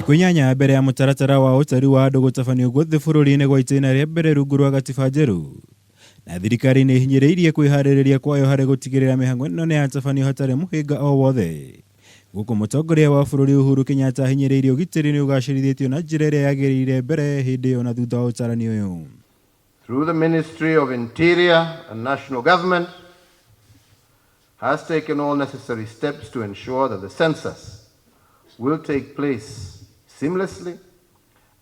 Thikũ inyanya mbere ya mũtaratara wa ũtari wa andũ gũtabanio guothe bũrũri-inĩ gwa itĩna rĩa mbere rungu rwa gatiba njerũ, na thirikari nĩ ĩhinyĩrĩirie kwĩharĩrĩria kwayo harĩ gũtigĩrĩra mĩhang'o ĩno nĩ yatabanio hatarĩ mũhĩnga o wothe. Gũkũ mũtongoria wa bũrũri Uhuru Kenyatta ahinyĩrĩirie ũgitĩri nĩ ũgacĩrithĩtio na njĩra ĩrĩa yagĩrĩire mbere, hĩndĩ ĩyo na thutha wa ũtarani ũyũ. Through the Ministry of Interior and National Government has taken all necessary steps to ensure that the census will take place seamlessly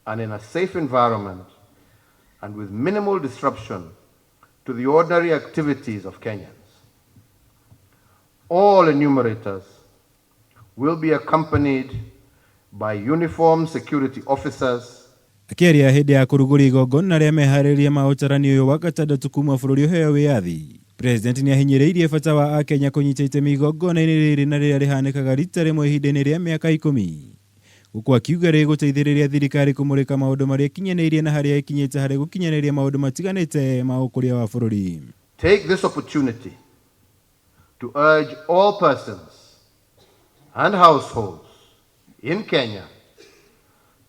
and in a safe environment and with minimal disruption to the ordinary activities of Kenyans. All enumerators will be accompanied by uniformed security officers. Akĩaria hĩndĩ ya kũrugũria igongona rĩa meharĩrĩria ma ũtarani ũyũ wa gatandatũ kuma bũrũri ũheo wĩyathi, President nĩahinyĩrĩirie bata wa Akenya kũnyita itemi igongona-inĩ rĩrĩ na rĩrĩa rĩhanĩkaga rita rĩmwe ihinda-inĩ rĩa mĩaka ikũmi. Gũkũ akiuga rĩgũteithĩrĩria thirikari kũmũrĩka maũndũ marĩa ĩkinyanĩirie na harĩa ĩkinyĩte harĩ gũkinyanĩria maũndũ matiganĩte ma ũkũria wa bũrũri. Take this opportunity to urge all persons and households in Kenya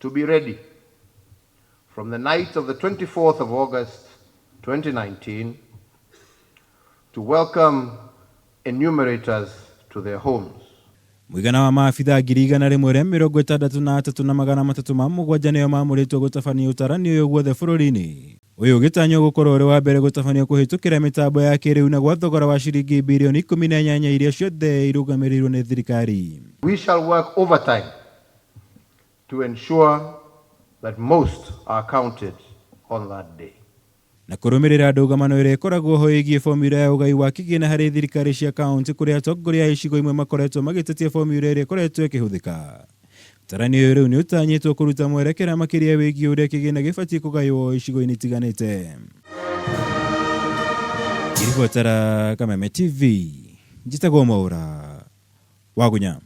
to be ready from the night of the 24th of August 2019 to welcome enumerators to their homes. Mũigana wa maabitha 163,307 nĩo mamũrĩtwo gũtabania ũtarani ũyũ guothe bũrũri-inĩ. Ũyũ ũgĩtanywo gũkorwo ũrĩ wa mbere gũtabanio kũhĩtũkĩra mĩtambo ya kĩrĩu na gwa thogora wa ciringi birioni 18 iria ciothe irũgamĩrĩirwo nĩ thirikari. We shall work overtime to ensure that most are counted on that day. Na kũrũmĩrĩra ndũgamano ĩrĩa ĩkoragwo ho ĩgiĩ formula ya ũgai wa kĩgĩna harĩ thirikari cia kaunti kũrĩa atongoria a icigo imwe makoretwo magĩtetia formula ĩrĩa ĩkoretwo ĩkĩhũthĩka. Ũtarani ũyũ rĩu nĩ ũtanyĩtwo kũruta mwerekera makĩria wĩgiĩ ũrĩa kĩgĩna gĩbatiĩ kũgaywo icigo-inĩ itiganĩte. Ngĩribotera Kameme TV, njĩtagwo Mwaũra Wagunya.